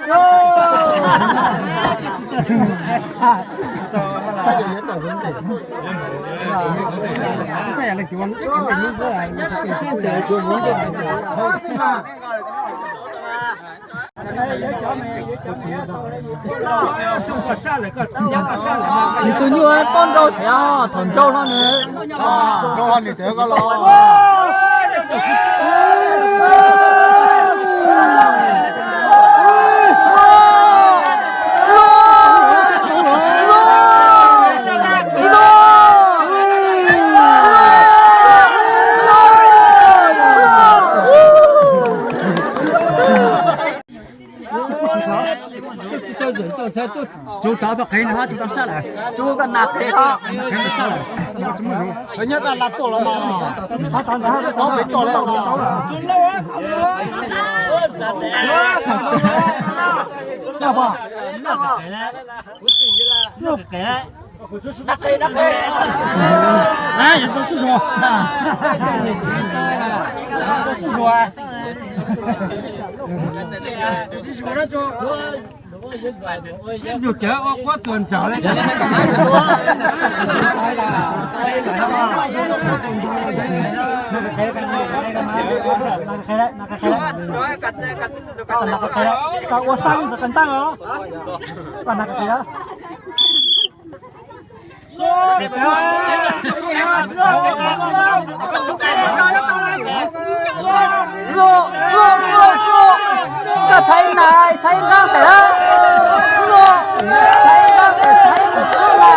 Nws tus nyuj tob nrau thiab, thaum nrau no nws, nrau no nws tseem koj los. Tsuv tau tau qhev no, tsuv tau sab lawm. Tsuv koj nas qhev os. Qhev sab lawm. Nyob daj laj tuaj los mas, peb tuaj lawm. Sib zug cawv ua quab tuag ntsawg li. Koj ua saib ntawm qe ntaj os. Koj na qe. Koj thaiv nas, thaiv nqaj pem lawm. Thaiv nqaj pem, thaiv tus txuj na.